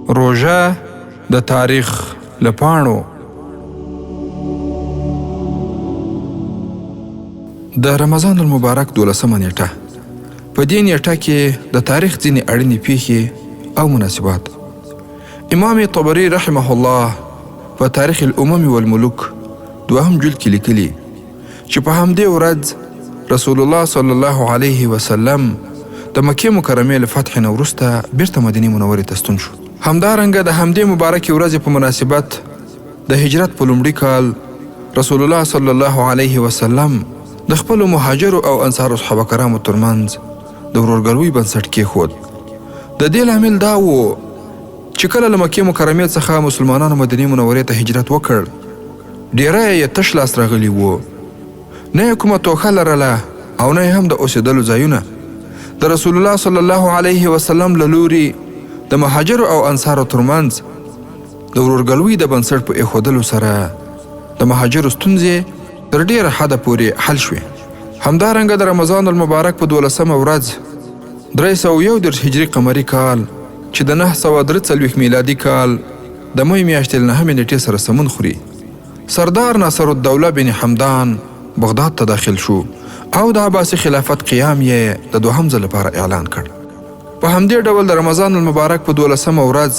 روژه د تاریخ له پاڼو. د رمضان المبارک دولسمه نیټه. په دې نیټه کې د تاریخ ځینې اړینې پیښې او مناسبات. امام طبري رحمه الله په تاریخ الامم والملوک دوهم جلد کې لیکلي چې په همدې ورځ رسول الله صلی الله علیه وسلم د مکې مکرمې له فتحې نه وروسته بیرته مدینې منورې ته ستون شو. همدارنګه د همدې مبارکې ورځې په مناسبت د هجرت په لومړي کال رسول الله صلی الله علیه وسلم د خپلو مهاجرو او انصارو صحابه کرامو ترمنځ د ورورګلوۍ بنسټ کېښود. د دې لامل دا و چې کله له مکې مکرمې څخه مسلمانانو مدینې منورې ته هجرت وکړ، ډېری یې تش لاس راغلي وو، نه یې کومه توښه لرله او نه یې هم د اوسېدلو ځایونه. د رسول الله صلی الله علیه وسلم له لوري د مهاجرو او انصارو ترمنځ د ورورګلوۍ د بنسټ په اېښودلو سره د مهاجرو ستونزې تر ډېره حده پورې حل شوې. همدارنګه د رمضان المبارک په دولسمه ورځ 331 هجري قمري کال چې د 943 میلادي کال د مۍ میاشتې له نهمې نېټې سره سمون خوري، سردار ناصر الدوله بن حمدان بغداد ته داخل شو او د عباسي خلافت قیام یې د دوهم ځل لپاره اعلان کړ. په همدې ډول د رمضان المبارک په دولسمه ورځ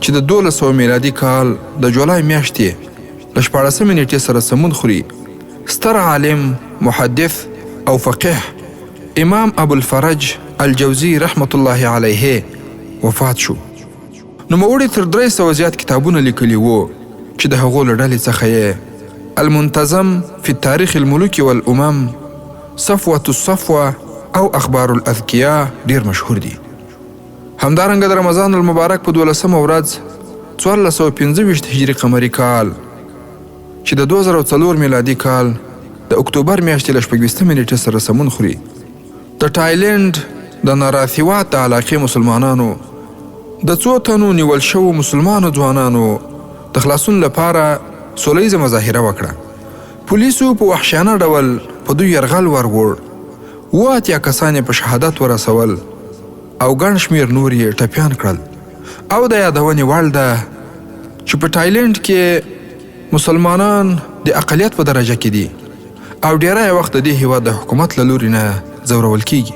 چې د 1200 میلادي کال د جولای میاشتې له شپاړسمې نېټې سره سمون خوري، ستر عالم، محدث او فقیه امام ابوالفرج الجوزي رحمة الله علیه وفات شو. نوموړي تر 300 زیات کتابونه لیکلي وو چې د هغو له ډلې څخه یې المنتظم فی تاریخ الملوک والامم، صفوة الصفوة او اخبار الاذکیا ډیر مشهور دي. همدارنګه د رمضان المبارک په دولسمه ورځ 1425 هجري قمري کال چې د 2004 میلادي کال د اکتوبر میاشتې له شپږویشتمې نېټې سره سمون خوري، د ټایلنډ د ناراتیوات د علاقې مسلمانانو د څو تنو نیول شوو مسلمانو ځوانانو د خلاصون لپاره سوله ییزه مظاهره وکړه. پولیسو په وحشیانه ډول په دوی یرغل وروړ، 87 کسان یې په شهادت ورسول او ګڼ شمېر نور یې ټپیان کړل. او د یادونې وړ ده چې په ټایلنډ کې مسلمانان د اقلیت په درجه کې دي او ډیری وخت د دې هیواد د حکومت له لوري نه ځورول کیږي.